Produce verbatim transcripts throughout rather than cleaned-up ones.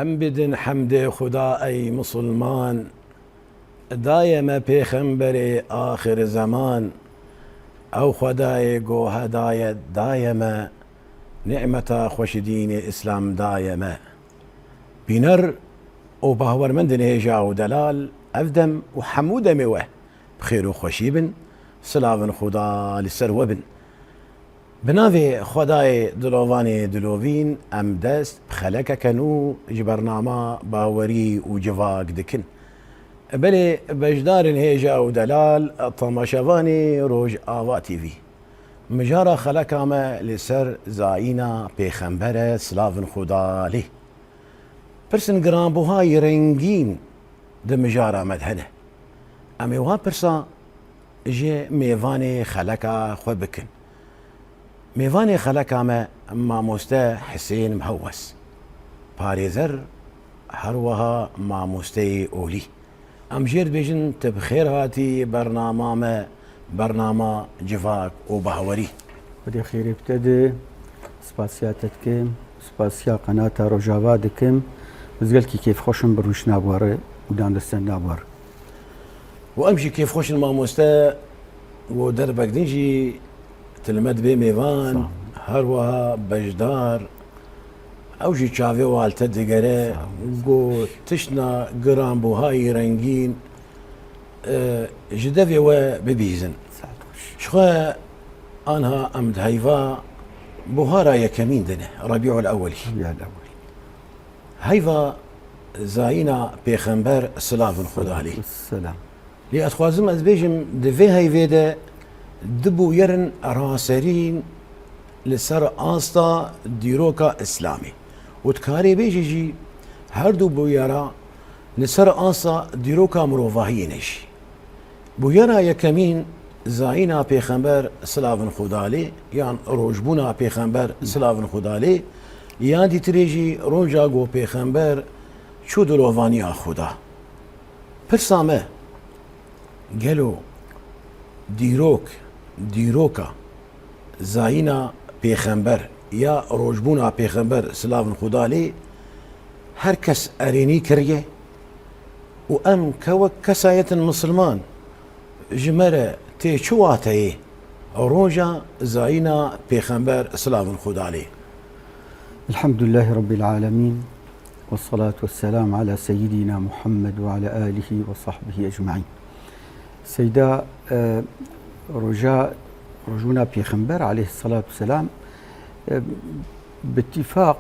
Em bidin hemdê Xuda ey misilman, daye me pêxemberê axir zeman. Ew Xwedayê ku hedayet daye me, nîmeta xweşî dînê Îslam daye me. Bîner û bahwermendin hêja û delal, ev dem û hemû demê we bi xêr û xweşî bin, silavin Xuda li ser we bin. Bi navê Xwedayê dilovanê dilovîn, em dest bi xelekeke nû ji bernama Bawerî û Civak dikin. Belê beşdarên hêja û delal, temaşevanê Rojava T V. Mijara xeleka me li ser zayîna pêxembere, silavin Xuda lê. Pirsên giranbuhayî rengîn di mijara me de hene. Em ê wan pirsa ji mêvanê xeleka xwe bikin. Mêvanê xeleka me mamoste Hisên Mihewwes, parêzer, her wiha mamosteyê olî. Em jê re dibêjin, tu bi xêr hatî bernama me, bernama Civak û Bawerî. Xwedê xêrê bi te de, spasiya te dikim, spasiya qenata Rojava dikim. Ez gelkî kêfxweş im bi rûştina we re û danûstendina we re. Û em jî kêfxweş in mamoste, û derbek din jî tu li me dibê mêvan, Sağ ol. Her wiha beşdar, ew jî çavê wan li te digere, Sağ ol. Ku tiştna giranbuhayî rengîn, e, ji devê we bibîzin. Saet xweş. Ji xwe anha em di heyva buhara yekemîn de ne, Rebîul Ewwelî. Rebîul Ewwelî. Heyva zayîna pêxember, silavin Xuda lê. Selam. Lê ez dixwazim ez bêjim, di vê heyvê de du bûyerin raserîn li ser asta dîroka Îslamê û dikarê bêjî jî her du bûyera li ser asta dîroka mirovahiyê ne jî. Bûyera yekemîn zayîna pêxember, silavin Xuda lê, yan rojbûna pêxember, silavin Xuda lê, yan dîtirê jî roja ku pêxember çû dilovaniya Xuda. Pirsa me, gelo dîrok, dîroka zayîna pêxember ya rojbûna pêxember, silavin Xuda lê, her kes erênî kiriye û em ke wek kesayetin misilman ji me re tê çi wateyê roja zayîna pêxember, silavin Xuda lê. Elhamdülillahi Rabbil alemin. Ve salatu ve selamu ala seyyidina Muhammed ve ala alihi ve sahbihi ecmaîn. Seyda, e, roja, rojbûna Pêxember aleyhissalatu vesselam, e, bi ittifaq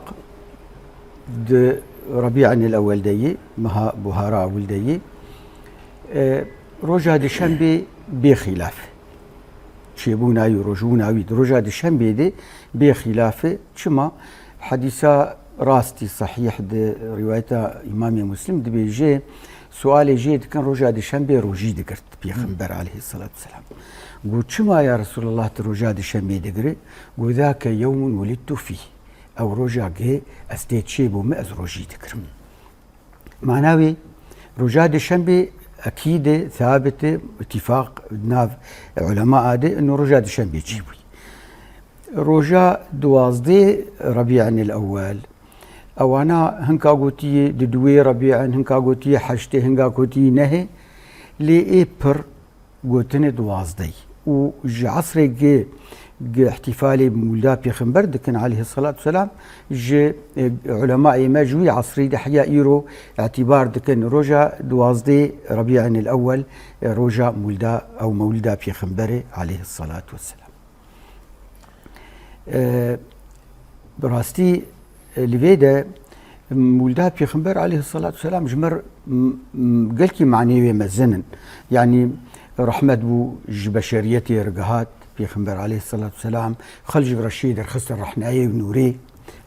di Rebî'enil Ewwel de yê, meha buhara ewil de yê, e, roja dişembê bê xîlaf e. Çêbûna wî, rojbûna wî di roja dişembê de bê xîlaf e. Çima? Hedîsa rastî sehîh di rîwayeta Îmamê Muslim dibêje, sualê jê dikin, roja dişembê rojî digirt Pêxember aleyhissalatu vesselam. Got, çima ya Resulallah tu roja dişembê digirî? Got, zake yewmun wulidtu fîh. Ew roja gê ez tê çêbûme ez rojî digirim. Mana wê, roja dişembê ekîd e, sabit e, îtîfaq nav ulema de, ino roja dişembê çêbûyî. Roja duwazdeh Rebî'enil Ewwel, ewana hinka gotiyê di duwê Rebî'en, hinka gotiyê heştê, hinka gotiyê nehê, lê ê pir gotinê duwazdeh û ji esrê gi, gi îhtîfalê Mûlda Pêxember dikin aleyhissalatu vesselam, ji, e, ulemayê me ji wî esrî de heya îro îtîbar dikin roja duwazdeh Rebî'enil Ewwel, e, roja Mûlda ew Mewlida Pêxemberê aleyhissalatu vesselam. E, bi rastî, e, li vê de Mûlda Pêxember aleyhissalatu vesselam ji me r-, m-, m-, gelkî manê wê mezin in. Yanî rehmet bû ji beşeriyetê re gihat Pêxember aleyhissalatu vesselam, xelk ji reşê derxistin rehnayê û nûrê.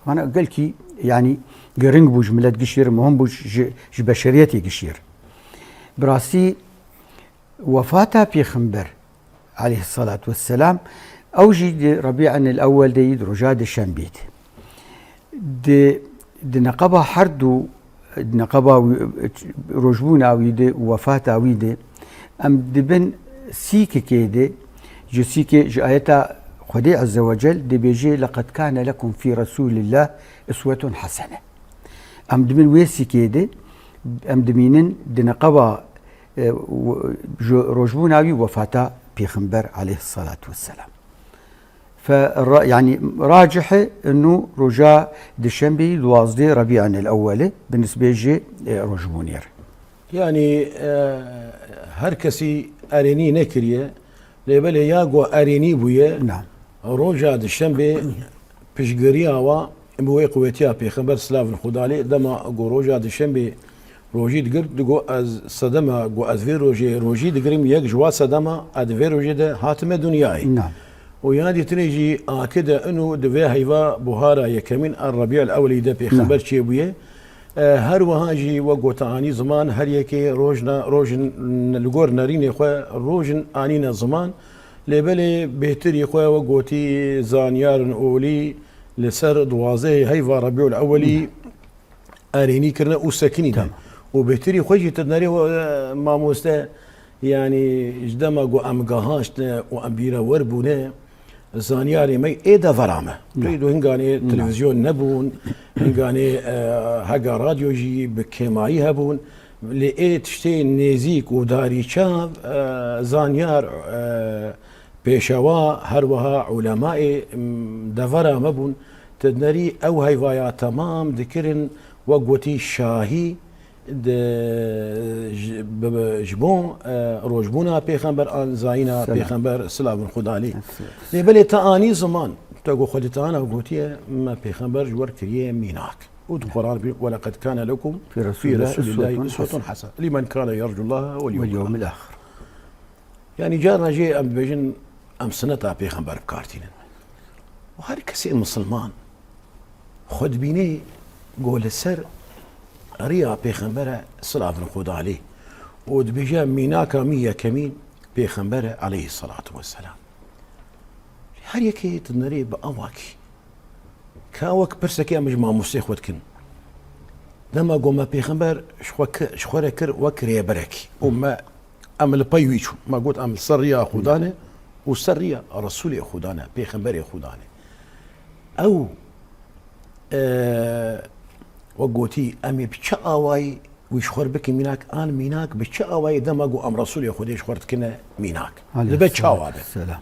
Vana gelkî, yanî giring bû ji milet gişî re, muhim bû ji, ji beşeriyetê gişî re. Bi rastî, wefata Pêxember aleyhissalatu vesselam, ew jî di Rebî'enil Ewwel de yî, di roja dişembê de. Di, di neqeba her du, di neqeba wî, rojbûna wî de û wefata wî de, em dibin sîkekê de, ji sîkê, ji ayeta Xwedê Azze ve Cel dibêje, "Leqed kane lekum fî Resûlillah uswetun hasene." Em dimin wê sîkê de, em dimînin di neqeba, e, w-, ji rojbûna wî wefata Pêxember aleyhissalatu vesselam. Fe ra-, yanî racih e inu roja dişembeyî duwazdeh Rebî'en el Ewwel e, bi nisbê jê, e, rojbûnê re. Yanî, e, her kesî erênî nekiriye, lê belê ya ku erênî bûye, Na. roja dişembê piştgiriya wa bi wê quwetiya Pêxember silavin Xuda lê, dema ku roja dişembê rojî digir, digo ez sedema ku ez vê rojê rojî digirim, yek ji wa sedema ez di vê rojê de hatime dinyayê. Na. Û ya dîtinê jî akide inu di vê heyva buhara yekemîn a Rebî'el Ewelî de Pêxember Na. çêbûye. E, her wiha jî wek gotanî ziman her yekê rojna, rojin li gor nerînê xwe rojin anîne ziman. Lê belê bêhtirî xwe wek gotî zanyarin olî li ser duwazdehê heyva Rebî'ul Ewelî erênî kirine û sekinîne. Tamam. Û bêhtirî xwe jî tu nerê we, mamoste, yanî ji dema ku em gahaştine û em bîre wer bûne, zanyarê me ê devera me. Na. Peydo hinganê Na. televîzyon nebûn, hinganê, e, hega radyo jî bi kêmayî hebûn. Lê ê tiştê nêzîk û darîçav, e, zanyar, e, pêşewa, her wiha ulemayê, m, devera me bûn. Ti nerî ew heyvaya temam dikirin wek gotî şahî, di, ji, bi, bi, ji bo, e, rojbûna Pêxember an zayîna Selam. Pêxember silavin Xuda lê. Selam. Lê belê te anî ziman, te ku xwedî te ana gotiye, me Pêxember ji wer kiriye mînak. Û di Quran bî, "Ve leqed kane lekum Fî fi Resûlillâhi Resûlillâhi uswetun uswetun hasene. hasene. Limen kane yercullâhe wel Wel yewmel yewmel ahir." Yanî carna jê em dibêjin, em sineta Pêxember bi kar tînin. Û her kesê misilman xwe dibînê ku li ser riya Pêxembere silavin Xuda lê û dibêje mînaka min yekemîn Pêxembere aleyhisselatu vesselam. Her yekê tu nerê bi avakî. Ka wek pirsekê em ji mamostê xwe dikin. Dema ku me Pêxember ji xwe ki-, ji xwe re kir wek rêberekî û me Em li pey wî çûn. Me got, em li ser riya Xuda ne û ser riya Resûlê Xuda ne, Pêxemberê Xuda ne. Ew, e, wek gotî, em ê bi çi awayî wî ji xwe re bikin mînak, an mînak bi çi awayî dema ku em Resûlê Xwedê ji xwe re dikine mînak? Li be çawa be? Aleyhisselatu vesselam.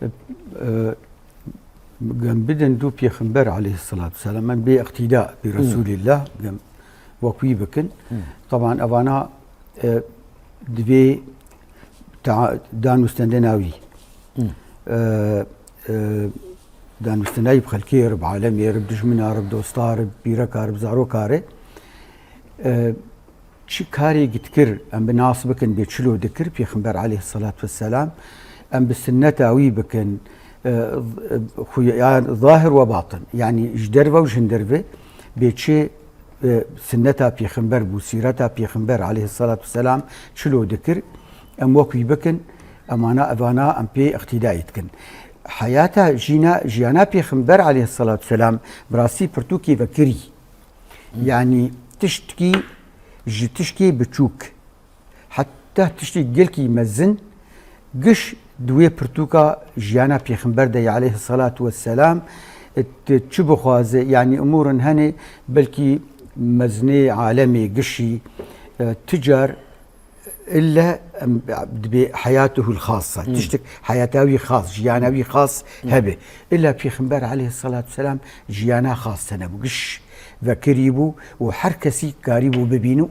E, e, Gem bidin du Pêxember aleyhisselatu vesselam. Em bê iqtîda bi Hmm. Resûlillah, gem wek wî bikin. Hmm. Taban evana, e, divê ta-, danûstendina wî. Hmm. E, e, danûstendina wî bi xelkê re, bi alemê re, bi dijmina re, bi dosta re, bi pîreka re, bi zaroka re. E, Çi karê dikir, em bi nas bikin, bê çilo dikir, Pêxember aleyhisselatu vesselam, em bi sinneta wî bikin, e, xuya zahir we batin, yanî ji derve û ji hinderve, bê çi, e, sinneta Pêxember bû, sîreta Pêxember aleyhisselatu vesselam çilo dikir, em wek wî bikin, emana, evana em pê iqtîdayî dikin. Heyata jîna, jiyana Pêxember aleyhisselatu vesselam bi rastî pirtûkê vekirî. Yanî tiştkî ji tişkê biçûk heta tiştê gelkî mezin giş di wê pirtûka jiyana Pêxember de ye aleyhisselatu vesselam, e, tu çi bixwaze, yanî umûrin hene belkî mezinê alemê gişî, e, tu car Ille, em, dibê heyatuhul xassa, Hmm. tiştek heyata wî xas, jiyana wî xas Hmm. hebe. Illa Pêxember aleyhissalatu vesselam jiyana xas tene bû. Giş vekirî bû û her kesî karî bû bibîne û,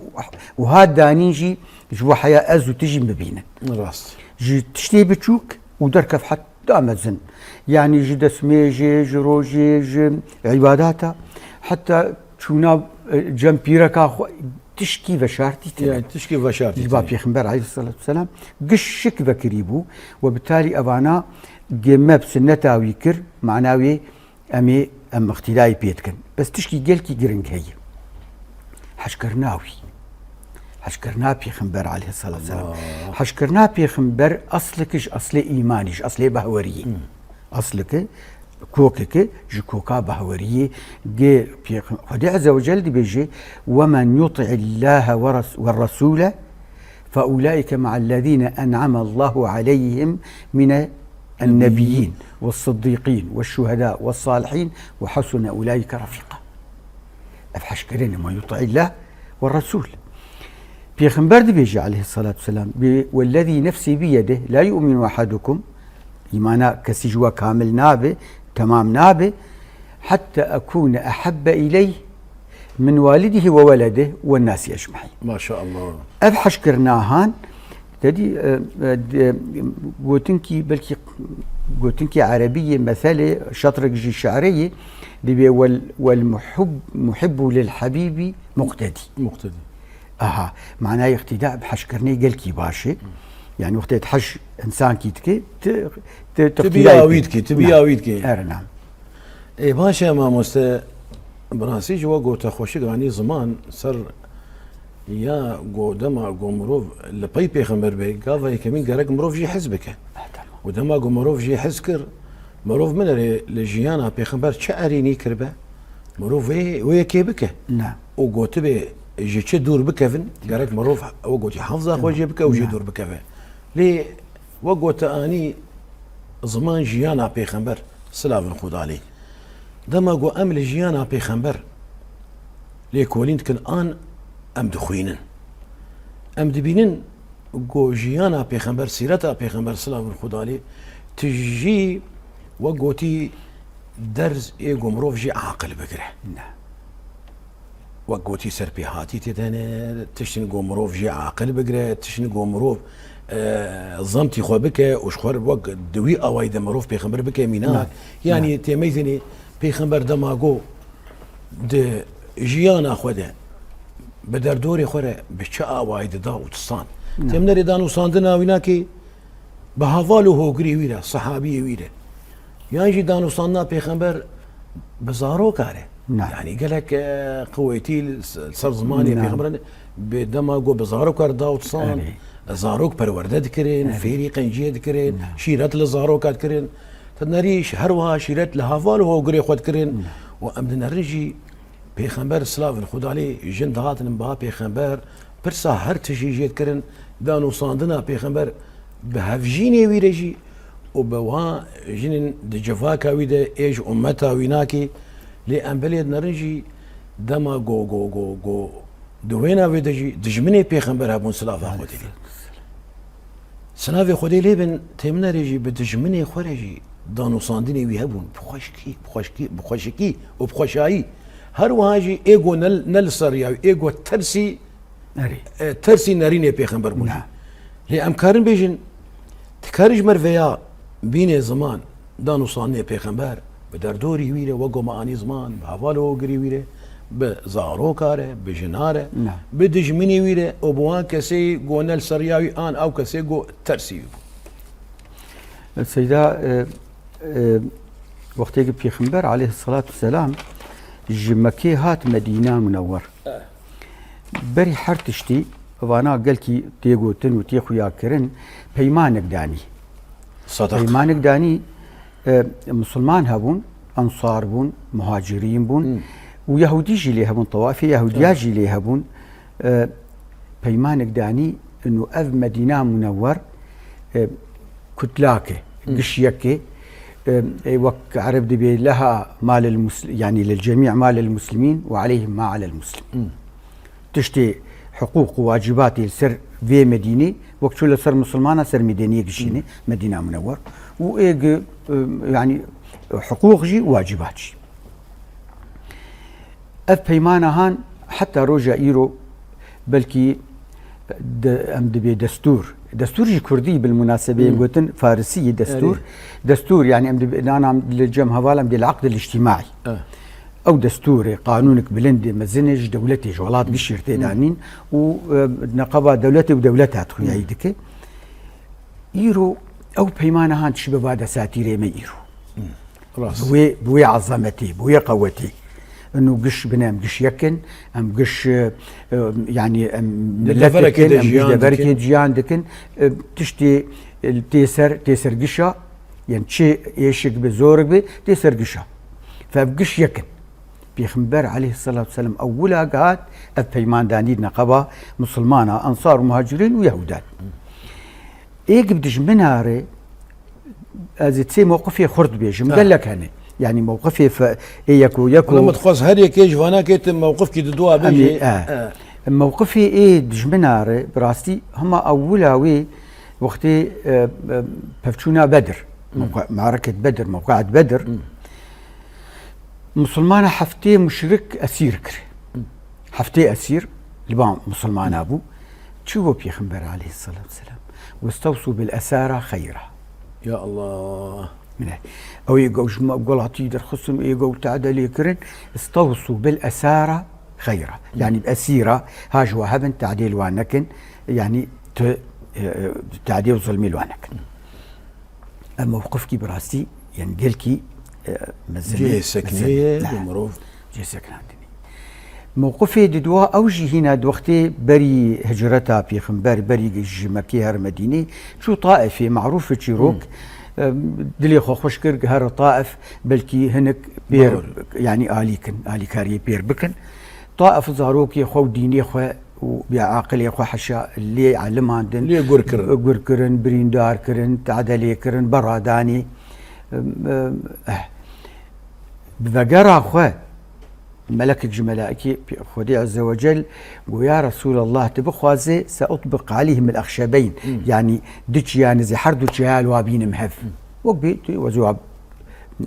û ha danîn jî ji bo heya ez û tu jî bibînin. Rast. Ji tiştê biçûk û derkev heta mezin. Yanî ji destmêjê, ji rojê, ji îbadata, heta çûna, e, cem pîreka xwe, tişkî veşartî tine. Yani tişkî veşartî Ji ba tine. Pêxember aleyhissalatu vesselam gişik vekirî bû we bi talî evana gê me bi sinneta wî kir, mana wê em ê, em iqtîdayî pê dikin. Bes tişkî gelkî giring heye. Heşkirina wî. Heşkirina Pêxember aleyhissalatu vesselam. Allah. Heşkirina Pêxember eslek ji eslê îmanî, ji eslê behweriyê. Hmm. Esleke, kokeke ji koka behweriyê gê Pêx-, Xwedê Azze ve Celle dibêje, "Ve men yuti'illahe ve res-, ve resûle fe ulaike ma'ellezîne en'amallahu aleyhim mine ennebiyyîn ve sıddîqîn ve şuhedâ ve salihîn ve hasune ulaike refîqa." Ev heşkirin e, "Ma yuti'illah ve Resul." Pêxember dibêje aleyhissalatu vesselam, bi "Wellezî nefsî biyedih, la yu'minu ahadukum", îmana kesî ji we kamil nabe, temam nabe, "hatta ekûne ehabbe ileyh min walidihi ve weledih ve nasi ecmaîn." Maşallah. Ev heşkirina han, te dî, e, e, de, gotinkî, belkî gotinkî erebî yê, meselê, şetrek jî şi'rê yê, dibê "Wel, wel muhib-, muhibbu lil habîbî muqtedî." Muqtedî. Aha, manayê îqtîda bi heşkirinê gelkî baş e. Yani wextê tu heş însankî dike, tu, tu, tu Tu îqtîdayê biya wî dikî. Dikî, tu Na. biya wî dikî. Ere na. Ê, baş e mamoste, bi rastî jî we gote xweşik anî ziman ser ya go dema go mirov li pey pêxember be, gava yekemîn gerek mirov jî hez bike. Ha, tamam. Û dema go mirov jî hez kir, mirov binerê li jiyana pêxember çi erênî kiribe, mirov wê, wê yekê bike. Ne. Û gotibe ji çi dûr bikevin, gerek mirov, we gotî, hafza xwe jê bike û jê Ne. dûr bikeve. Lê we gote anî ziman jiyana pêxember, silavên Xuda lê. Dema ku em li jiyana pêxember lêkolîn dikin an em dixwînin. Em dibînin ku jiyana pêxember, sîreta pêxember, silavên Xuda lê, tijî we gotî derz ê ku mirov jî aqil bigire. Ne. Wek gotî serpêhatî tê de ne, tiştin ku mirov jî aqil bigire, tiştin ku mirov, e, zemtî xwe bike û ji xwe re wek di wî awayî de mirov pêxember bike mînak. Ne. Yanî Ne. tê meyzênê pêxember dema ku di jiyana xwe de bi derdorê xwe re bi çi awayî dida û distan. Ne. Tê em nerê danûsandina wî nakê, bi heval û hogirê wî re, sehabiyê wî re. Yan jî danûstandina pêxember bi zaroka re. Na. Yanî gelek, e, qewetî li s-, li ser zimanê Na. pêxember bi dema ku bi zaroka re dawtistan, Erê. zarok perwerde dikirin, Erê. fêrî qenciyê dikirin, Na. şîret li zaroka dikirin. Te nerî her wiha şîret li heval û hogirê xwe dikirin. Na. Û em dinerin jî Pêxember, silavên Xuda lê, jin dihatin ba pêxember, pirsa her tişî jê dikirin, danûsandina pêxember bi hevjînê wî re jî û bi wan jinên di civaka wî de ê ji ummeta wî nakê, lê em belê dinerin jî dema go, go, go, go di wêna wê de jî dijminê pêxember hebûn, silava Xwedê lê. Sinavê Xwedê lê bin, têmine rê jî bi dijminê xwe re jî danûsandinê wî hebûn. Bi xweşkî, bi xweşkî, bi xweşikî û bi xweşayî. Her wiha jî ê ku ne, ne li ser riya wî, ê ku tersî, Erê. e, tersî nerînê pêxember bû jî. Na. Lê em karin bêjin, dikare ji mer vêya bînê ziman, danûsandinê pêxember, bi derdorî wî re, wek ku me anî ziman, bi heval û hogirî wî re, bi zaroka re, bi jina re, Na. bi dijminê wî re û bi wan kesê ku ne li ser riya wî an ew kesê ku tersî wî bû. Seyda, e, e, wextê ki Pêxember aleyhissalatu vesselam ji Mekkê hat Medîna Munewwer. Eh. Berî her tiştî vana gelkî tê gotin û tê xuya kirin, peymanek danî. Sadaq. Peymanek danî, e, Musulman hebûn, Ensar bûn, Muhacirîn bûn Hmm. û Yehûdî jî lê hebûn, tewafê Yehûdiya Evet. jî lê hebûn. E, peymanek danî, inu ev Medîna Munewwer, e, kutlak e, Hmm. giş yek e. E, e, wek Ereb dibê, "Leha ma lil musl-, yanî lil cemî ma lil muslimîn ve aleyhim ma alel muslimîn." Hmm. Tiştê hiqûq û wacîbatê li ser vê Medînê, wek çû li ser Musulmana ser Medînê gişîne, Hmm. Medîna Munewwer. Û ê gi, e, yanî hiqûq jî, wacîbat jî. Ev peymana han heta roja îro belkî de, em dibê destûr. Destûr jî kurdî, bil munasebeyê Hmm. gotin farisî yê destûr. Erê. Destûr, yanî em dibê, nana em li cem heval em dê li aqdil îctîmaî. Eh. Ew destûrê, qanûnek bilind ê, mezin ê, ji dewletê, ji welat gişî re tê Hmm. danîn û, e, neqeba dewletê û dewleta dixuyayî Hmm. dike. Îro ew peymana han dişibe va desatîrê me îro. Hmm. Rast. Bi wê, bi wê ezametê, bi wê qewetê. Ino giş bine em giş yek in, em giş, e, e, yanî em Di milet deverekê dikin, de em giş jiyan deverekê dikin. jiyan dikin. E, tiştê, e, tê ser, tê ser gişa, yani çi êşik bi, zorek bi, tê ser gişa. Fe ev giş yek in. Pêxember aleyhissalatu vesselam ew wila gihat, ev peyman danî di neqeba Musulmana, Ensar û Muhacirîn û Yehudan. Ê gi bi dijmina re, ez ê sê mewqifê xurt bêjim, Ha. gelek hene. Yanî mewqifê fe-, ê yek û yek û Wala min dixwest her yekê ji vana kê tu mewqifkî di dua Em ê, bêjê. e. E. Mewqifê ê dijmina re, bi rastî hema ewila wê wextê, e, e, pevçûna Bedir, mewqe-, me'reket Bedir, mewqeet Bedir, Musulmana heftê muşrik esîr kir. Heftê esîr li ba Musulmana bû. Çi bo Pêxember aleyhisselatu vesselam? Westewsû bil esara xeyra. Ya Allah. Min e. Ew ê go-, ji me-, golatî derxistin, ê go te'de lê kirin. Istewsû bil esara xeyra. Yanî esîra, ha ji we hebin, te'dê li wan nekin. Yanî tu, e, e, te'dê û zilmî li wan nekin. Ev mewqifkî bi rastî, yanî gelkî, e, mezin e, Cihê sekinê mezin e. ye, Ne. bi mirov. Cihê sekinandinê. Mewqifê di dua ew jî hîna di wextê berî hicreta Pêxember, berî ji Mekkê her Medînê, çû Taifê, marûf e çîrok, Hmm. e, dilê xwe xweş kir, gihera Taif, belkî hinek pêr, Doğru. yanî alî kin, alîkariyê pêr bikin. Taif zarokê xwe û dînê xwe û bêaqilê xwe heşa lê elimandin, Lê gur kirin. gur kirin, birîndar kirin, te'delê kirin, beradanî. Em, em, eh. Bi vegera xwe, melekek ji melaikê Xwedê Azze ve Cel got, "Ya Resulallah, tu bixwazê, se utbiq aleyhim el-axşebeyn." Hmm. Yanî du çiya nizê, her du çiya li wa bînim hev. Hmm. Wek bê, tu wezî wa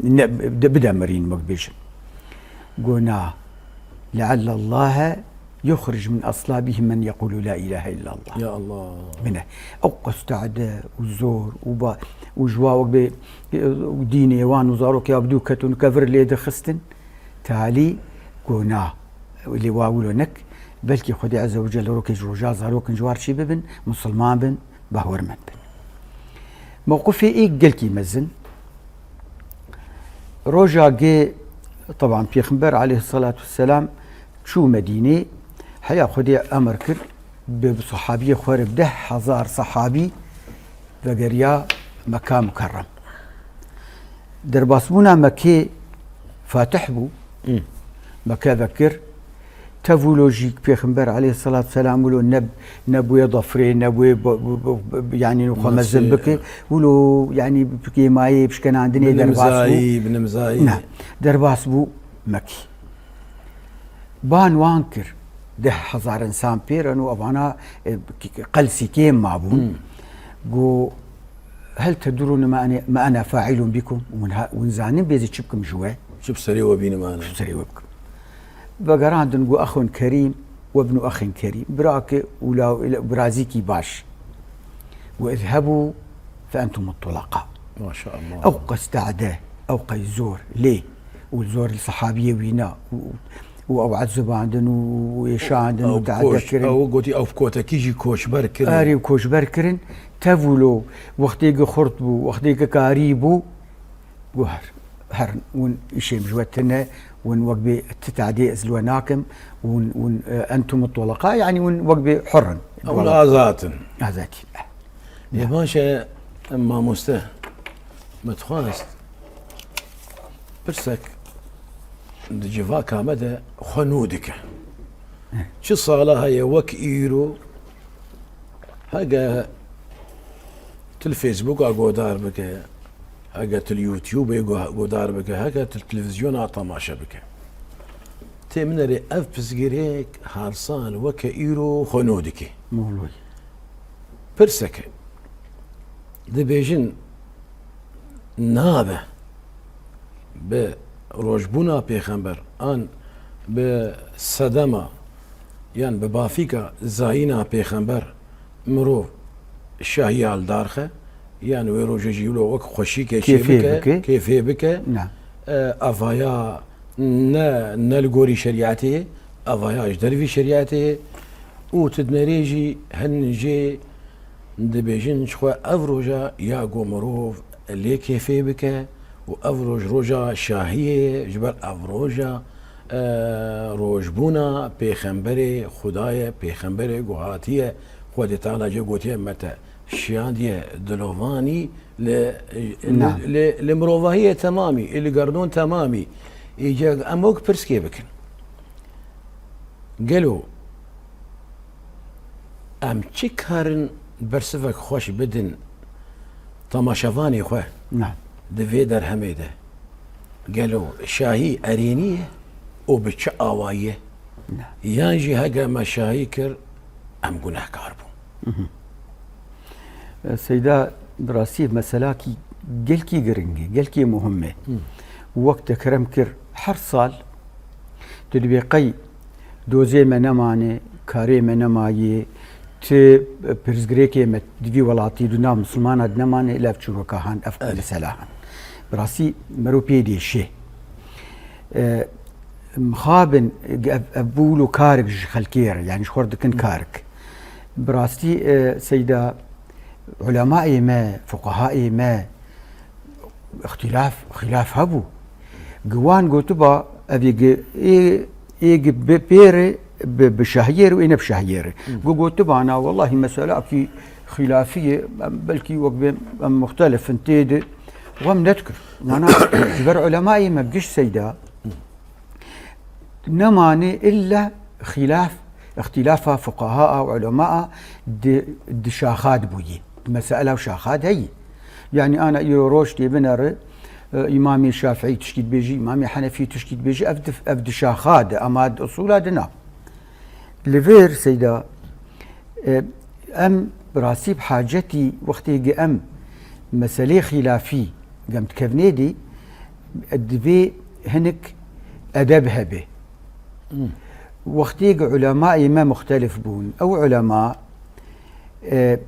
ne, de, bidemirîn, wek bêjin. Got, "Na, le'allallahe yuxric min aslabihim men yequlu la ilahe illallah." Ya Allah. Bine, ew qas te'de û zor û ba-, û ji wa wek bê, û dînê wan û zarokê ya bi dû ketin û kevir lê dixistin. Talî got, "Na, lê wa wilo nek, belkî Xwedê Azze ve Celle rokê ji roja zarokin ji war çî bibin, musulman bin, bahwermend bin." Mewqifê ê gelkî mezin. Roja gê, teban, Pêxember aleyhisselatu vesselam çû Medînê, heya Xwedê emir kir, bi, bi sahabiyê xwe re, bi deh hezar sahabî vegeriya Meka Mukerrem. Derbasbûna Mekê fatih bû, Hmm. Meke vekir, tevûlo jî Pêxember aleyhisselatu vesselam wilo ne, nebûye dafrê, nebûye b-, b-, b-, b-, yanî xwe mezin Nasî, bike, e. wilo yanî bi kêmayê, bi şkenandinê Bi derbas bû. nimzayî, bi nimzayî. Ne, derbas bû Mekî. Ban wan kir, deh hezar insan pêr in û evana, e, k-, k-, qelsî kêm mabûn. Hmm. Got, "Hel tedrûne ma ene, ma ene failun bikum?" Hûn ha-, hûn zanin bêzî çi bikim ji we? Çi bi serê we bînim ane? Çi bi serê we bikim? Vegerandin, got, "Exun kerîm, we binu exin kerîm." Birake û la-, la-, birazîkî baş. "Ve izhebû fe entum tulaqa." Maşallah. Ew qas te'de, ew qey zor lê û zor li sahabiyê wîna û, û ew ezibandin û êşandin û Ew te'de koç-, kirin. ew gotî, ew kotekî jî koçber kirin. Erê û koçber kirin. Tevûlo wextê ki xurt bû, wextê ki karî bû, got, "Her, her, hûn îşê min ji we tune, hûn wek bê ti te'dê ez li we nakim, hûn, hûn, e, entum tulaqa, yanî hûn wek bê hur in." Hûn azad in. Azad in. Ê baş e, mamoste, me dixwest pirsek di civaka me de xwe nû dike. Çi sala heye wek îro, hege tu li Facebooka godar bike, hege tu li YouTubeê go-, godar bike, hege tu li televîzyona temaşe bike. Tê min erê ev pirsgirêk her sal weke îro xwe nû dike. Moloy. Pirseke. Dibêjin nabe bi rojbûna pêxember an bi sedema yan bi bafîka zayîna pêxember mirov şahiya li dar xe, yan wê rojê jî wilo wek xweşîkê çê Kêfê bike, bike. kêfê bike. Na. E, avaya ne, ne li gorî şerîetê ye, avaya ji dervî şerîetê ye. Û tu dinerê jî hin jê dibêjin, ji xwe ev roja ya ku mirov lê kêfê bike û ev roj roja şahiyê ye, ji ber ev roja, e, rojbûna pêxemberê Xuda ye, pêxemberê ku hatiye, Xwedê Teala jê gotiye me te şiyandiye dilovanî li, li, Na. li, li mirovahiyê temamî, li gerdon temamî. Îca em wek pirskê bikin. Gelo em çi karin bersivek xweş bidin temaşevanê xwe Na. di vê derhemê de? Gelo şahî erênî ye û bi çi awayî ye? Ne. Yan jî hege me şahî kir, em gunehkar bûn. Seyda, bi rastî meselakî gelkî giring e, gelkî muhim e. Wek te kerem kir, her sal tu dibê qey dozê me nemane, karê me nemayê, ti pirsgirêkê me di vî welatî duna misilmana di nemane, lev çîroka han, ev Evet. mesela han. Bi rastî mero pê dêşê. E, mixabin ev, ev bûl û karik ji xelkê re, yani ji xwe re dikin karik. Bi rastî, e, Seyda, ulemayê me, fuqahaê me, îxtîlaf, xîlaf hebû. Gi wan gotiba, ev ê gi, ê, ê gi bi pêre, bi, bi şahiyê re û ê ne bi şahiyê re. Gu gotiba, na, wellahî, meselakî xîlafî ye, em belkî wek bê, em muxtelif in tê de, xem nedikir. Mana, ji ber ulemayê me giş Seyda, nemanê illa xîlaf, îxtîlafa fuqaha û ulema di, di şaxa de bûyî. Di mesela û şaxa de heyî. Yani ana îro roj tê binere, e, Îmamê Şafîî tişkî dibêjî, Îmamê Henefî tişkî dibêjî, ev di, ev di şaxa de, ama di usûla de na. Li vir Seyda, e, em bi rastî bi hacetî wextê gi em meselê xîlafî gem dikevnê dî, divê hinik edeb hebe. Wextê gi ulemayê me muxtelif bûn, ew ulema, e,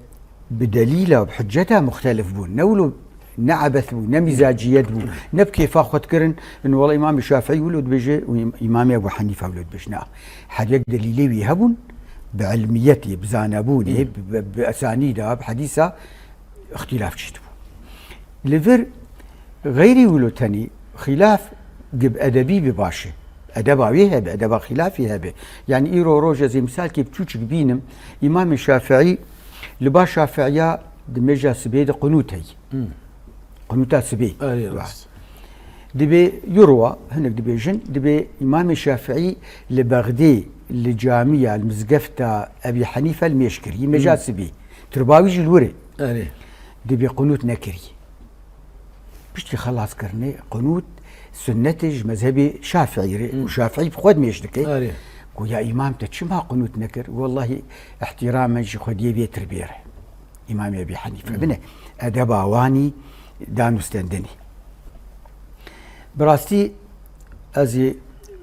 bi delîla, bi huceta muxtelif bûn. Ne wilo ne ebes bû, ne mîzaciyet bû, ne bi kêfa xwe dikirin. In wela Îmamê Şafîî wilo dibêje û Îm-, Îmamê Ebû Henîfe wilo dibêje. Na. Her yek delîlê wî hebûn, bi ilmiyetê, bi zanebûnê, bi, bi, bi esanîda, bi hedîsa îxtîlaf çêdibû. Li vir xeyrî wilo tenî xîlaf gi bi edebî bi baş e. Edeba wê hebe, edeba xîlafî hebe. Yani îro roj ez ê misalkê biçûçik bînim, Îmamê Şafîî li ba Şafîiya di mêja sibê de qunût heyî. Qunûta sibê. Erê, Wa. rast. Dibê yurwa, hinek dibêjin, dibê Îmamê Şafîî li Bexdê, li camiya, li mizgefta Ebî Henîfe li mêj kirî, mêja sibê. Turba wî jî li wir e. Erê. Dibê qunût nekirî. Piştî xelas kirinê, qunût sunnet e ji mezhebê Şafîî re û Şafîî bi xwe dimêj dike. Erê. Goya Îmam te çima qunût nekir? Wellahî îhtîramen ji xwediyê vê tirbê re. Îmamê Ebî Henîfe. Bine, edeba wanî danûstendinê. Bi rastî ez ê,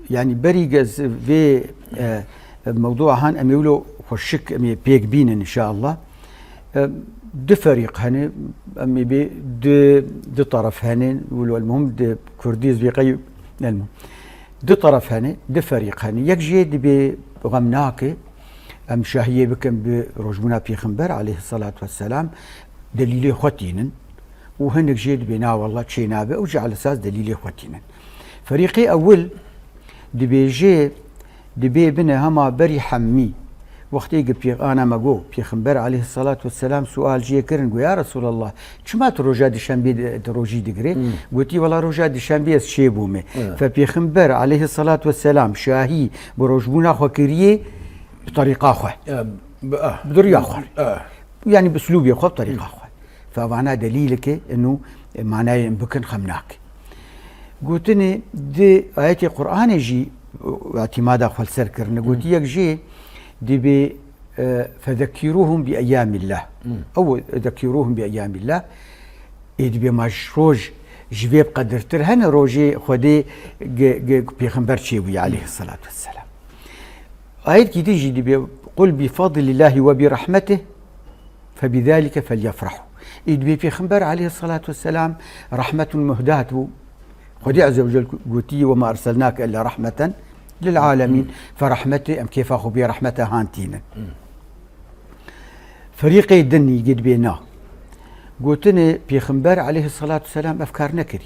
yani berî ez vê, e, mewdûa han em ê wilo xweşik em ê pêk bînin inşallah. E, du ferîq hene, em ê bê du, du taraf hene, wilo el muhim di kurdî ez vê qey el muhim. Du taraf hene, du ferîq hene. Yek jê dibê xem nake, em şahiyê bikin bi rojbûna Pêxember aleyhissalatu vesselam, delîlê xwe tînin. Û hinek jê dibê na wella çê nabe, ew jî ala esas delîlê xwe tînin. Ferîqê ewil dibêje, dibê bine hema berî hemî. Wextê gi pêx-, ana me got, Pêxember aleyhissalatu vesselam sual jê kirin, got, ya Resulallah, çima tu roja dişembê di, di rojî digirê? Gotî, wela roja dişembê ez çê bûme. Fe Pêxember aleyhissalatu vesselam şahî bi rojbûna xwe kiriye bi terîqa xwe. Ya, bi, ah. Bi duriya xwe. Ah. Yani bi uslûbê xwe, bi terîqa xwe. Fe vana delîleke inu manayê em bikin xem nake. Gotinê di ayetê Qur'anê jî îtîmada xwe li ser kirine. Gotî yek jê dibê, e, fezekîruhum bi eyyamillah. Ew zekîruhum bi eyyamillah. Ê dibê ma ji roj ji vê bi qedirtir hene rojê Xwedê gi, gi Pêxember çêbûye aleyhissalatu vesselam. Ayetkî din jî dibê, "Qul bi fadlillahi ve bi rahmetih fe bi zalike felyefrahu." Ê dibê Pêxember aleyhissalatu vesselam rahmetun muhdat bû. Xwedê Azze ve Celle gotî, "Ve ma erselnake illa rahmeten lil alemin." Fe rahmetê em kêfa xwe bê rahmeta han tînin. Ferîqê din yê dibê na. Gotinê Pêxember aleyhissalatu vesselam ev kar nekirî.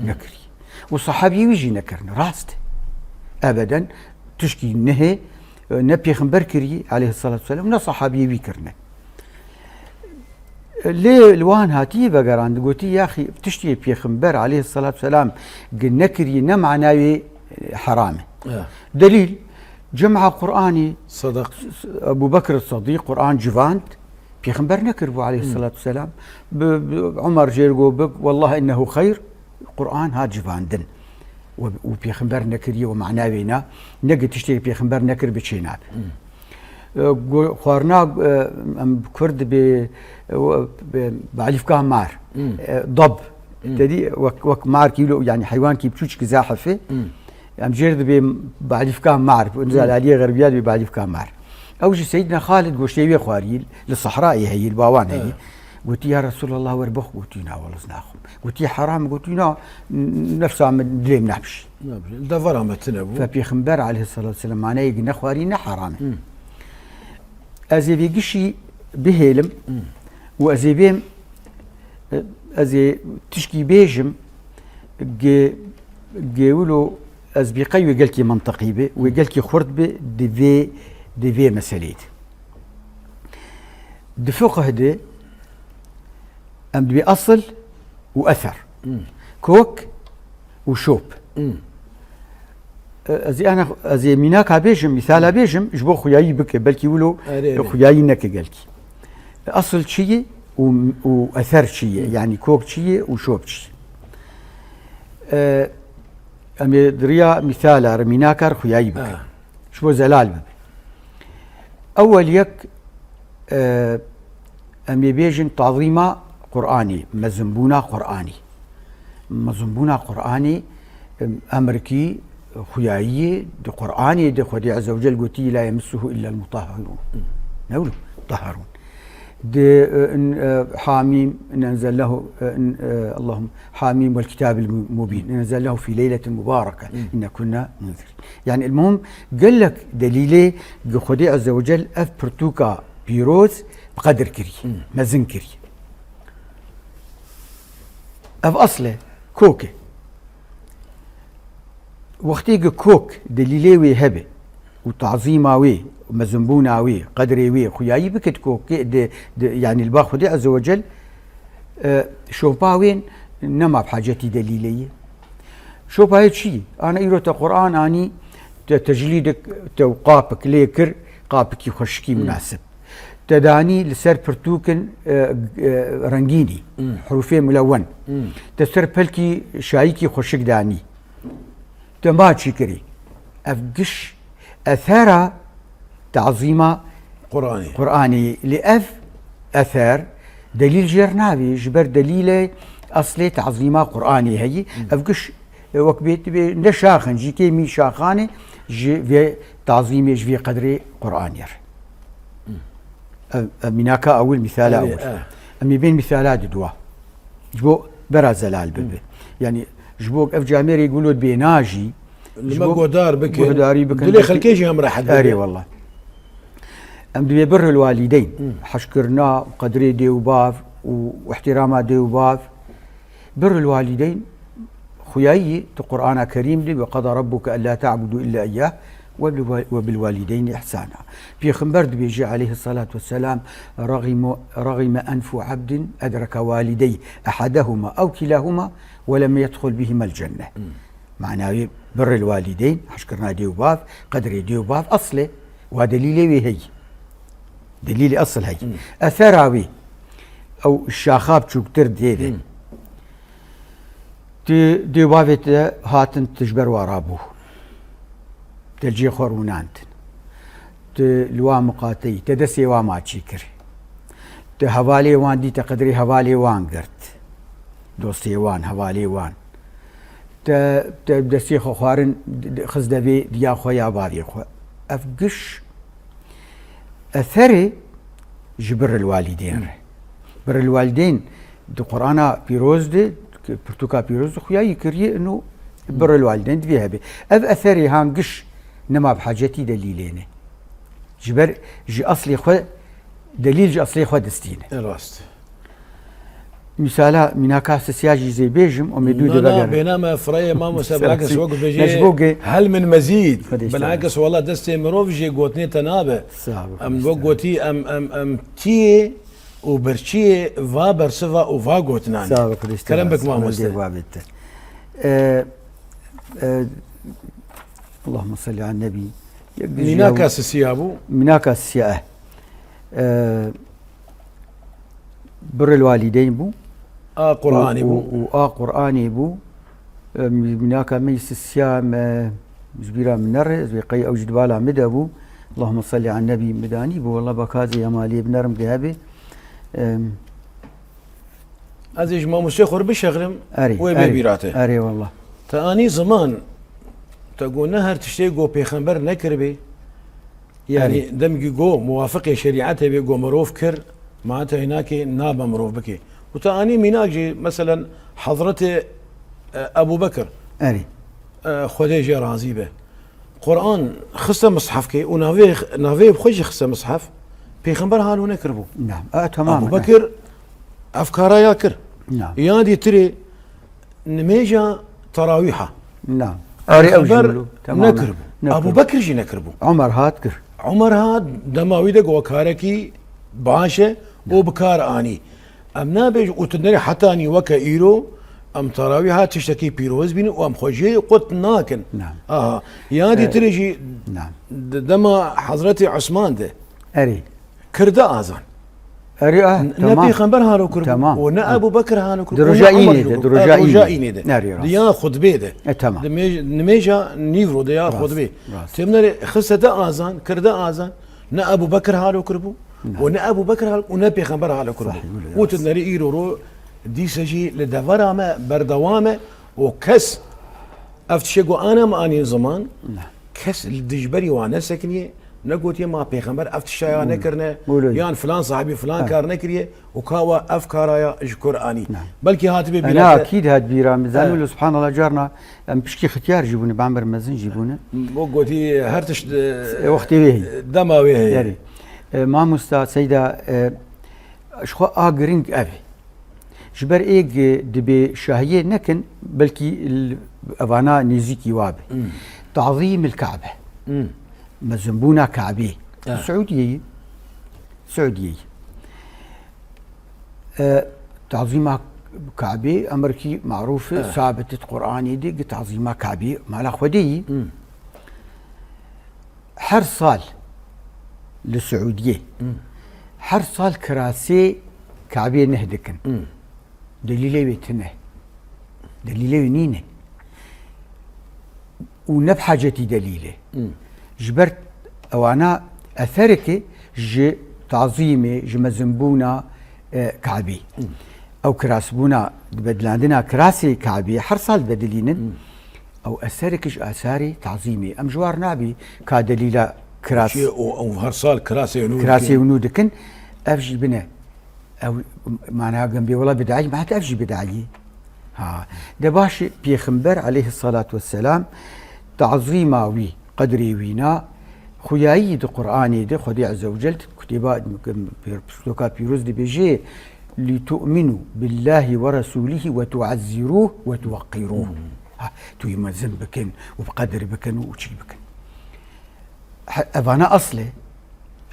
Nekirî. Û sahabiyê wî jî nekirine. Rast e. Ebeden tişkî nehê, e, ne Pêxember kirî aleyhissalatu vesselam, ne sahabiyê wî kirine. Lê li wan hatî vegerand, gotî, yaxî tiştê Pêxember aleyhissalatu vesselam gi nekirî ne manayê, e, heram e. Ya. Delîl, cema Qur'anî, Sadaq. Ebu Bekir Sedîq Qur'an civand, Pêxember nekiribû aleyhissalatu vesselam. Bi, bi, Umar jê re got, bi, "Wallahi innehu xeyr." Quran hat civandin. Û, û pêxember nekiriye û mana wê na, ne gi tiştê pêxember nekir bi çê nabe. E, go-, xwarina, e, em kurd bi, e, bi, bi alîfka mar. E, dab. Te dî wek, wek markî lo, yani heywankî biçûçkî zahifê. Em jêr dibê balîfka mar, niza li aliyê xerbiya dibê balîfka mar. Ew jî Seyyidina Xalid goştê wê xwarî, li sehrayê heyî, li bawan heyî. Gotî, "Ya Resulallah, wer bixwe." Gotî, "Na, wele ez naxwim." Gotî, "Heram." Gotî, "Na, n-, nefsa min, dilê min nabişî." Nabişî. Li devera me tune bû. Fe Pêxember aleyhissalatu vesselam maneyê gi nexwarî ne heram e. Ez ê vê gişî bihêlim û ez ê bêm, ez ê tişkî bêjim, gê, gê wilo ez bîqey wê gelkî mintiqî be, wê gelkî xurt be di vê, di vê meseleyê de. Di fiqh de em dibê esil û eser. Kok û şop. E, ez ê ana, ez ê mînaka bêjim, mîsala bêjim, ji bo xuyayî bike, belkî wilo Erê, erê. Xuyayî neke gelkî. Esil çi ye û, û eser çi ye? Yani kok çi ye û şop çi ye? E, em ê di riya mîsala re, mînaka re xuyayî bikin. Ha. Ji bo zelal bibe. Ewel yek, e, em ê bêjin tazîma Qur'anî, mezinbûna Qur'anî. Mezinbûna Qur'anî, em, emrikî xuyayiyê di Qur'anê de Xwedê Azze ve Cel gotî, "La yemissuhu illa el-mutahharun." Ne wilo? Mutahharun. Di, e, in, e, Hamîm, in enzelnahu, e, in, e, Allahum, Hamîm vel kitabil mu-, mubîn. In enzelnahu fî leyletin mubareke. Inne kunna munzir. Yani, el-muhim, gelek delîlê gi Xwedê Azze ve Cel ev pirtûka pîroz bi qedir kirî, mezin kirî. Ev asl e, kok e. Wextê gi kok delîlê wê hebe û tazîma wê, mezinbûna wê, qedrê wê, xuyayî bike di kokê, di, di, yani li ba Xwedê Azze ve Cel, e, şopa wê nema bi hacetî delîlê ye. Şopa wê çi ye? Ana îro te Qur'an anî, te teclîdik, te qapik lê kir, qapikî xweşikî munasib. Te danî li ser pirtûkin, e, e, rengînî, hurufê mulewen. Te ser pelkî şayîkî xweşik danî. Te ma çi kirî? Ev giş esera tazîma Qur'anê. Qur'anê. Li ev eser delîl jêr navê, ji ber delîlê eslê tazîma Qur'anê heyî. Ev giş, e, wek bê, bê ne şaxin, ji kêmî şaxanê, ji vê tazîmê, ji vê qedrê Qur'anê re. Ev, ev mînaka ewil, mîsala Erê, ewil. eh. Em ê bên mîsala di dua. Ji bo bera zelal bibe. Yani, ji bo ev camêrê gulo bê najî, Li ji me bo guhdar bikin. Guhdarî bikin. Dilê xelkê jî em rehet Erê bibe. Wallah. Em dibê birrul walideyn, heşkirina qedrê dê û bav û ihtirama dê û bav. Birrul walideyn xuyayî tu Qur'ana Kerîm de, "Ve qada rabbuke ellâ ta'budu illa iyyah ve bil-, ve bil walideyni ihsana." Pêxember dibêje aleyhissalatu vesselam, "Ragimu-, ragime enfu abdin edreke walideyh ehadehuma ew kilahuma ve lem yedhul bihimel cenneh." Mana wê birrul walideyn, heşkirina dê û bav, qedrê dê û bav, asl e. Wa delîlê wê heyî. Delîlê asl heyî. Esera wê, ew şaxa biçûktir dê de. Tu dê û bavê te hatin, tu ji ber wa rabû. Te cihê xwe rûnandin. Tu li wan miqateyî, te destê wan maçî kir. Tu hevalê wan dî, te qedrê hevalê wan girt. Dostê wan, hevalê wan. Te, te destê xwe xwarin d-, d-, xist devê diya xwe ya bavê xwe. Ev giş eserê ji birril walîdeyn re. Birril walîdeyn di Qur'ana pîroz de, pirtûka pîroz de xuya yî kiriye, ino birril walîdeyn divê hebe. Ev eserê han giş nema bi hacetî delîlê ne. Ji ber ji eslê xwe, delîl ji eslê xwe distîne. E, rast. Mîsala mînaka sisiya jî zê bêjim, Omedû Na, de na, veger. Bêna me fireyê mamoste, bilakis wek bêjê, Ne, ji bo ge- hel min mezîd. Xwedê Bilakis wela destê mirov jê gotinê te nabe. Sağ ol, Em Xwedê wek gotî, em, em, em tiyê û birçiyê va bersiva û va gotinan. Sağ ol, Xwedê Kerem bik mamoste. Dê wabête. E, e, Allahümme salli ala nebi. Mînaka sisiya bû. Mînaka sisiya, eh. E, Birril walîdeyn bû. A Qur'anê Û, bû. û, û a Qur'anê bû. Em, mînaka me yî sisiya me ji bîra min nere, ez wê qey ew ji di bala min de bû. Allahümme salli ala nebî min de anî bû. Wela baka zê ya malê binerim ki hebe. Em, Ez ê ji mamostê xwe re bişexlim, Erê, wê bê erê, bîra te. Erê wela. Te anî ziman, te got ne her tiştê got pêxember nekiribê. Yani Erê. Demgî got muwafiqê şerîetê bê got mirov kir, ma te hênakê nabe mirov bikê. Û te anî mînak jî, meselen, Hezretê, e, Ebu Bekir, Erê. E, Xwedê jê razî be. Quran xiste mishefkê û navê, navê xwe jî xiste mishef, pêxember halo nekiribû. Naam. E, temamen. Ebu Bekir ev kara ya kir. Naam. Yan dîtirê nimêja terawîha. Naam. Erê ew jî Pêxember wilo, temamen. Nekiribû. Nekiribû. Ebu Bekir jî nekiribû. Omer hat kir. Omer hat, dema wî de got karekî baş e û bi kar anî. Em nabêjin û tu nerê hetanî weke îro, em terawîha tiştekî pîroz bînin û em xwe jê qut nakin. Naam. Aha. Yan dîtirê jî Naam. Di dema Hezretî Osman de Erê. Kirde azan. Erê, ah, Ne tamam. Pêxember halo kiribû Tamam. Û ne Ha. Ebu Bekir halo kiribû Di û ne roja Omer înê de, kiribû. Di roja E, roja înê. Înê de. Erê, rast. Di ya xutbê de. E, tamam. Di mê-, nimêja nîvro de ya Rast, xutbê. Rast. Têmnerê xiste de azan, kirde azan. Ne Ebu Bekir halo kiribû. Ne. Û ne Ebu Bekir halo û ne Pêxember halo kiribû. Sahî, wilo Û rast. Tu nerê îro ro dîse jî li devera me berdewam e û kes ev tişê got ana me anîn ziman, Ne. Kes li dijberî wan nesekiniye, negotiye ma pêxember ev tişta ya nekirine, Wilo. Yan filan sahibî filan Ha. Kar nekiriye û ka wa ev kara ya ji kur anî. Ne. Belkî hatibe Ena bîra te. Akîd hat bîra min. Zanî Evet. Wilo, subhanallah, carna em pişkî xitiyar jî bûne, bamber mezin jî bûne. Bo gotî her tişt, e, E, wextê wê heye. Dema wê heye. Erê. E, mamosta, seyda, e, ji xwe a giring ev e. Ji ber êk dibê şahiyê nekin, belkî l-, evana nêzîkî wa be. Hmm. Tazîm il Kabe. Hmm. Mezinbûna Kabê. Evet. Siûdiyeyî. Siûdiyeyî. E, tazîma Kabê, emirkî marûf e, Evet. Sabit di Qur'anê de, gi tazîma Kabê, mala Xwedê yî. Hmm. Her sal li Siûdiyê, Hmm. Her sal kirasê Kabê neh dikin. Hmm. Delîlê wê tune. Delîlê wê nîne. Û ne bi hacetî delîlê. Hmm. Ji ber ewana esereke ji tazîmê, ji mezinbûna, e, Kabê. Hmm. Ew kirasbûna, di bedilandina kirasê Kabê her sal dibedilînin. Hmm. Ew eserek ji asarê tazîmê. Em ji war nabî ka delîla kiras. Çi û ew her sal kirasê nû Kirasê dikin. Nû dikin. Ev jî bine. Ew mana gem bê wela bidayî, ma ev jî bidayî. Ha. De baş e, Pêxember aleyhissalatu vesselam tazîma wî, qedrê wîna, xuyayî di Qur'anê de, Xwedê Azze ve Cel, kitêba, piroka pîroz dibêje, "Litu'minu billahi ve resulihi ve tu'azziruh ve tuwaqqiruh." Hmm. Ha, tu yî mezin bikin û bi qedir bikin û çî bikin. He, evana asl e. Ev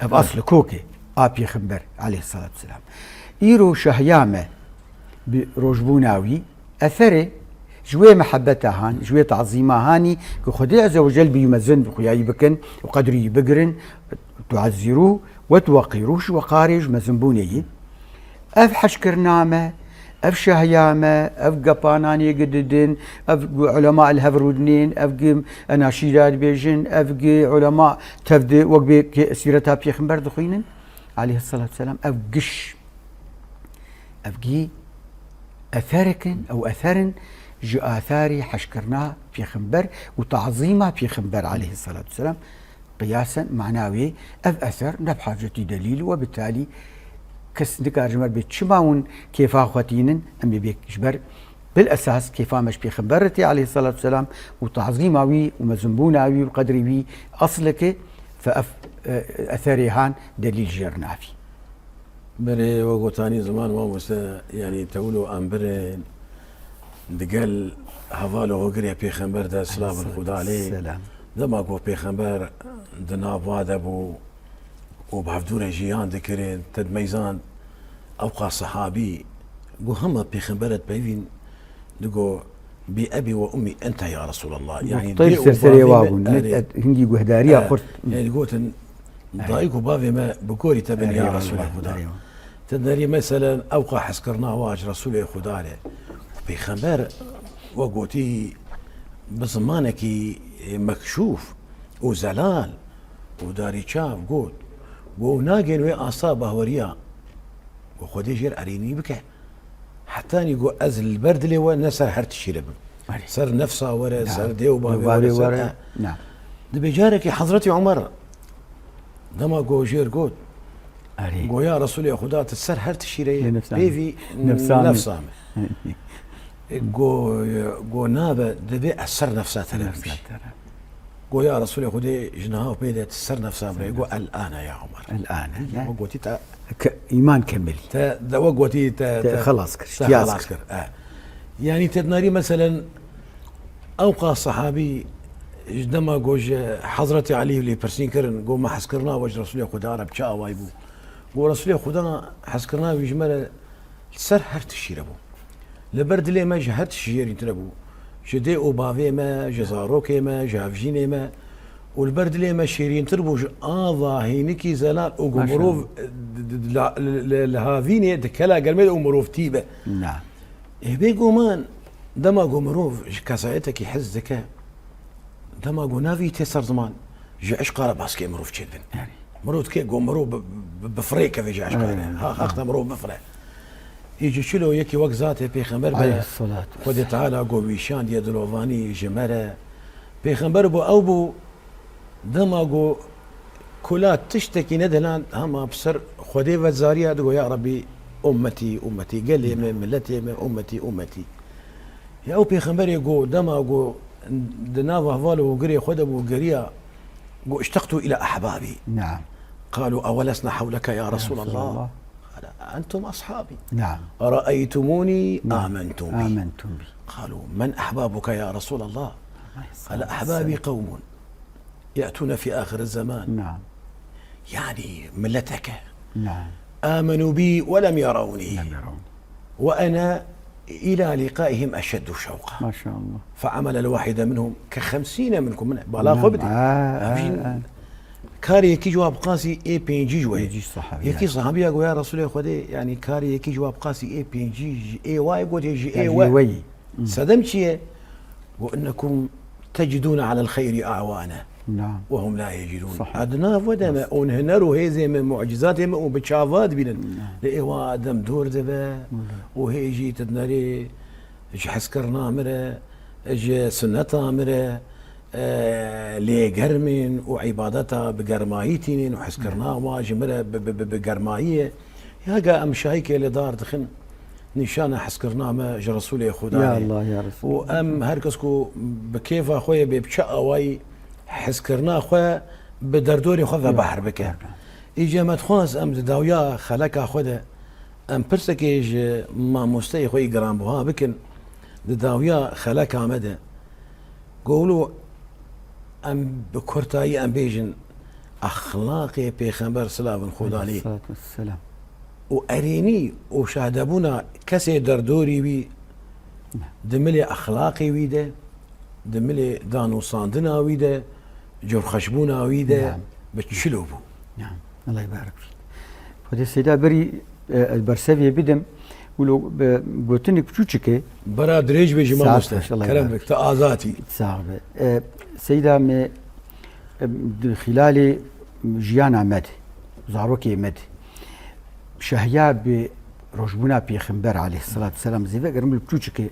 Evet. Asl e, kok e. A Pêxember aleyhissalatu vesselam. Îro şahiya me bi rojbûna wî, eserê ji wê mehebeta han, ji wê tazîma hanî, ku Xwedê Azze ve Cel bi wî mezin, bi xuyayî bikin û qedrî wî bigirin, tu'azziruh ve tuwaqqiruh, ji weqarê, ji mezinbûnê yî. Ev heşkirina me, ev şahiya me, ev gepa nanê gi didin, ev gi ulema li hev rûdinên, ev gi enaşîra dibêjin, ev gi ulema tev di wek bê kê sîreta Pêxember dixwînin, aleyhissalatu vesselam, ev giş, ev gî eserek in, ew eser in ji atharê heşkirina Pêxember û tazîma Pêxember, aleyhissalatu vesselam. Qiyasen, mana wê, ev eser ne bi hacetî delîl, we bi talî kes nikare ji me re bê çima hûn kêfa xwe tînin, em ê bê ji ber bil esas kêfa me ji Pêxember re tê aleyhissalatu vesselam û tazîma wî û mezinbûna wî û qedrê wî asleke, fe ev, e, eserê han delîl jê re navî. Berê we gotanî ziman mamoste, yanî tewil û em birin digel heval û hogirê Pêxember de, silavên Xuda lê. Selam. Dema ku Pêxember di nav wa de bû û bi hevdû re jiyan dikirin, te dimeyzand ewqa sehabî, got hema Pêxember re dipeyvîn, digot, "Bi ebî ve ummî ente ya Resulallah." Yanî Muqteyl dê û serserê bavê wa me, bûn. Erê. Hingî guhdariya Erê. Xurt. Yanî gotin, Erê. "Dayik û bavê me bi gorî te bin Erê ya wela, Resulê Xuda." Erê wela. Te derî meselen ewqa hezkirina wa ji Resulê Xuda re. Pêxember We gotî bi zimanekî, e, mekşûf û zelal û darî çav got, got, "Nagên wê asta bahweriya." Got, "Xwedê jêr erênî bike." Hetanî got, "Ez li ber dilê we ne ser her tişî re bim." Erê. Ser nefsa we re, Na. ser dê û bavê Dê û we re, bavê ser, we re. e. Na. Dibê carekî Hezretî Omer dema got jêr got, Erê. got, "Ya Resulê Xuda, tu ser her tişî re yê, Lê nefsa pêvî min. Nefsa min. nefsa min." Go, go nabe, divê ez ser nefsa te re Nefsa bim. te re. Go ya Resulê Xwedê, ji niha û pê de tu ser nefsa min re. Go el-ane ya Omer. El-ane, ne? Go gotî te Ke-, îman kemilî. Te, de we gotî te, Te te, xelas kir, te ştiyaz xelas kir. kir. E. Yani te dinarî meselen ew qas sahabî ji dema go ji Hezretî Alî lêpirsîn kirin, go me hezkirina we ji Resulê Xweda re bi çi awayî bû? Go Resulê Xweda hezkirina wî ji me re Li ser her tişî re bû. Li ber dilê me ji her tişî jêrîntir bû. Ji dê û bavê me, ji zarokê me, ji hevjînê me û li ber dilê me şêrîntir bû ji ava hênikî zelal û ku Maşallah. mirov, e, di, di, di, la, li, li, li havînê di kela germê de û mirov tî be. Na. Ê bêguman dema ku mirov ji kesayetekî hez dike, dema ku navî tê ser ziman, ji eşqa re baskê mirov çêdibin. Yani. Mirov dike ku mirov bi, bi, bi firê keve ji eşqa re. Aynen. Ha, haqte mirov bifire. Î ji çilo yekî wek zatê pêxember be, Aleyhissalatu Xwedê Teala ku wîşandiye dilovanî ji me re. Pêxember bû, ew bû, dema ku kula tiştekî nedihiland, hema bi ser Xwedê vedzariya, digo, "Ya Rebbî, ummetî, ummetî, gelê me, milletê me, ummetî, ummetî." Ya ew pêxemberê ku dema ku di nav heval û girê xwe de bû, geriya, ku, "اشتقت إلى أحبابي." Naam. قالوا: "أولسنا حولك يا رسول الله؟" Resulallah. قال: "أنتم أصحابي." Naam. "رأيتموني Naam. آمنتم بي." Amentum bi. قالوا: "من أحبابك يا رسول الله؟" قال: "أحبابي قوم يأتون في آخر الزمان." Naam. يعني ملتك. Naam. "آمنوا بي ولم يروني." Lem yerawni. "وأنا إلى لقائهم أشد شوقا." Maşallah. "فعمل الواحد منهم كخمسين منكم." Min bala Naam. xwe bidî. Ha, ha, Hevjîn ha. Karê yekî ji wa bi qasî ê pêncî ji we ye. Pêncî sahabi Yekî yani. sahabiya got, "Ya Resulê Xwedê, yani karê yekî ji wa bi qasî ê pêncî ji ê wa ye?" Gotê, "Ji ê Ya we." ji we ye. Hmm. Sedem çi ye? "وإنكم تجدون على الخير أعوانا Naam. وهم لا يجدون." Sahih. Ez di nav we de me, Sahih. hûn huner û hêzê me, mucizatê me û bi çava dibînin. Naam. Lê êwa dem dor dibe Wala. û hê jî tu dinerê ji hezkirina min re, ji sunneta min re, e, lê germên û îbadeta bi germayî tînin û hezkirina Naam. wa ji min re bi, bi, bi, bi germayî ye. Ya ga em şahîkê li dar dixin, nîşana hezkirina me ji Resulê Xuda Ya ye. Allah, ya Resulallah. Û em her kes ku bi kêfa xwe ye bê bi çi awayî hezkirina xwe bi derdorê xwe ve Ya, behr bike. ya. Îca me dixwaz em di dawiya xeleka xwe de em pirsekê ji mamosteyê xwe yî giranbuha bikin di dawiya xeleka me de. Golo em bi kurtayî em bêjin, exlaqê Pêxember silavin Xuda lê Aleyhissalatu vesselam. û erênî û şahdebûna kesê derdorî wî di milê exlaqê wî de, di milê danûsandina wî de, curxweşbûna wî de Naam. bi çilo bû. Naam. Allah yebarik fîk. Xwedê Seyda berî, e, ez berseviyê bidim. Wilo bi gotinik biçûçike. Bera dirêj be ji Saet mamoste. baş, Allah Kerem yebarik. bik, te azatî. Sax be. E, Seyda me, e, di xîlalê jiyana me de, zarokê me de, şehiya bi rojbûna Pêxember aleyhissalatu vesselam zêve gerim li biçûçike.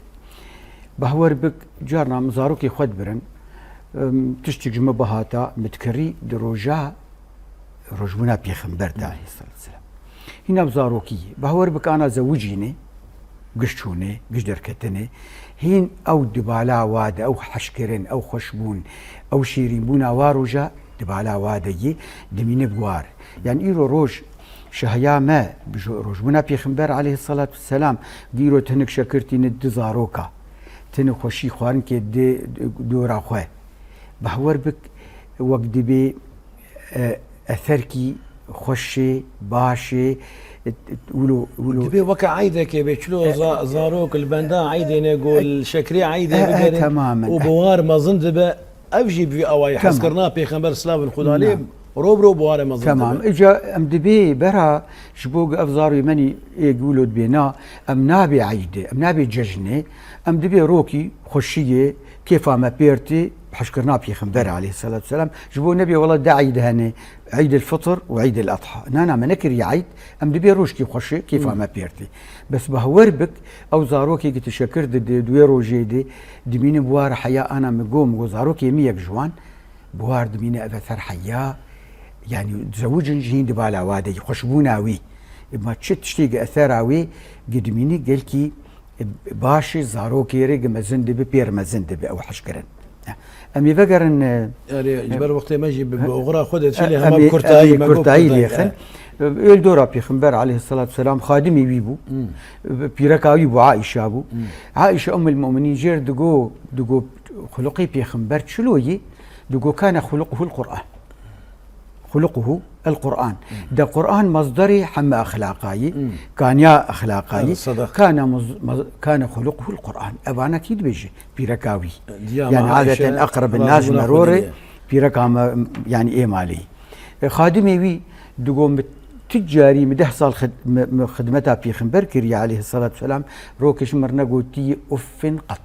Bahwer bik, carna min zarokê xwe dibirin. Em, tiştik ji min bihata, min dikerî di roja rojbûna Pêxember de aleyhissalatu vesselam. Hîna bi zarokî, bahwer bik ana zewicîne, giş çûne, giş derketine. Hîn ew di bala wa de, ew heşkirin, ew xweşbûn, ew şêrînbûna wa roja di bala wa de yê, dimîne bi war. Yani îro roj şehiya me, bi jo-, rojbûna Pêxember aleyhissalatu vesselam, di îro tinik şekir tîne di zaroka, tinik xweşî xwarinkê di dora xwe. Bahwer bik wek dibê, e, eserkî xweşê, başê, e, wilo, wilo. Dibê weke eydekê bê, çilo E, za-, zarok li benda eydê ne, go e, li şekrê eydê e, e, bigerin temamen. û bi war mezin dibe. Ev jî bi vî awayî Tamam. hezkirina Pêxember silavin Xuda lê Tamam. Ro bi ro bi warê mezin Temam. Dibe. Îca em dibê bera ji bo ev zarûyê menî ê gulo dibê na, em nabê eydê, em nabê cejnê, em dibê rokî xweşiyê, kêfa me pêrtê, hişkirina Pêxember aleyhissalatu vesselam. Ji bo nebê wela de eyd hene, Eyd el Fitr û Eyd el Adha. Na, na, me nekiriye eyd, em dibê rojkî xweşê, kêfa Hmm. me pêrtê. Bes bawer bik, ew zarokê ki tu şekir didê, di wê rojê de, dimîne bi war heya ana mi go, mi go zarokê mi yek ji wan, Buhar dimîne ev eser heya, yanî zewicin jî hîn di bala wa de, xweşbûna wî. Ma çi tiştê gi esera wî gi dimînî gelkî, e, baş e, zarokê rê gi mezin dibi, pêr mezin dibi ew hişkirin. Em ê vegerin, e, Erê, ji ber wextê me jî bi, bi oxira xwe de çi lê em hema ê, kurtayî, em ê me got kurtayî kurtayî, lêxin. e. Êl dora Pêxember aleyhissalatu vesselam xadimê wî bû. Hmm. Pîreka wî bû, Aîşa bû. Hmm. Aîşa Ummul Mu'minîn jêr digo, digo, Xuluqê Pêxember çilo yî? Digo, "Kane xuluquhul Qur'an." Xuluquhu el Qur'an. Hmm. De Qur'an mazdarê heme exlaqayî, Hmm. kaniya exlaqayî. Evet, sadaq. Kane muz-, maz-, kane xuluquhul Qur'an. Evana kî dibêje? Pîreka wî. Diya Yani me Aîşe, adeten eqreb razî nas bûna merorê, Xwedê. Pîreka me, yani ê malî. E, xadimê wî digo, "Mi tu carî, mi deh sal xid-, mi, mi xidmeta Pêxember kiriye aleyhissalatu vesselam, rokê ji mir negotî uffin qet."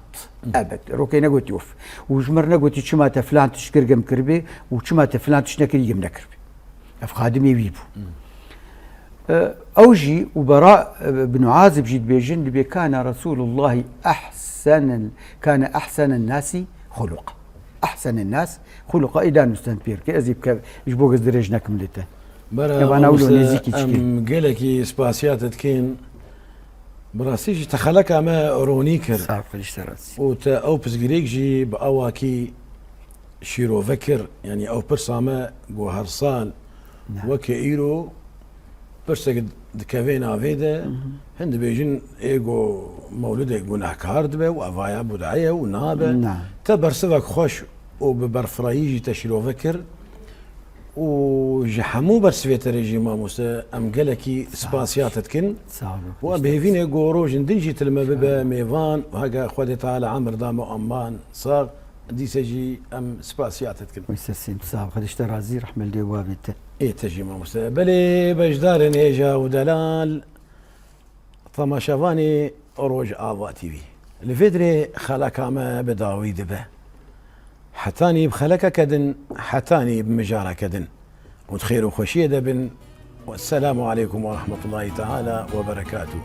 Ebed. Rokê negotî uf. Û ji mir negotî, "Çima te filan tişt kir, gim kiribê, û çima te filan tişt nekirî, gim nekiribê." Ev xadimê wî bû. E, ew jî û Bera, e, bin Azib jî dibêjin, dibê, "Kana Resulullahi ahsenel, kana ahsenen nasi xuluqa." Ahsenen nas xuluqa, êda nûsten pêr ke, ez ê bike, ji bo ez dirêj nekim li te. Bera Evana wilo Mamoste, nêzîkî çikê. Em gelekî spasiya te dikin. Bi rastî jî te xeleka me ronî kir. Sağ ol, işte razî. Û te ew pirsgirêk jî bi awakî şîrove kir. Yanî ew pirsa me ku her sal Ne. weke îro pirsek dikeve navê de, Hı hı. hin dibêjin ê ku mewlidek gunehkar dibe û evaya budeye û nabe. Ne. Te bersivek xweş û bi berfirayî jî te şîrove kir. Û ji hemû bersivê te re jî, mamoste, em gelekî spasiya te dikin. Sağ olun. Û em bi hêvî ne ku rojên din jî til me bibe mêvan û heke Xwedê Teala emir da me aman sax, dîse jî em spasiya te dikin. Wî sesîm, sağ ol. Xwedê ji te razî, rehme li dê û bavê te. Ê te jî, mamoste. Belê beşdarên hêja û delal, temaşevanê Rojava T V. Li vê dirê xeleka me bi dawî dibe. Hetanî bi xelekeke din, hetanî bi mijareke din. Û di xêr û xweşiyê de bin. Wesselamu aleykum ve rahmetullahi teala ve berekatuh.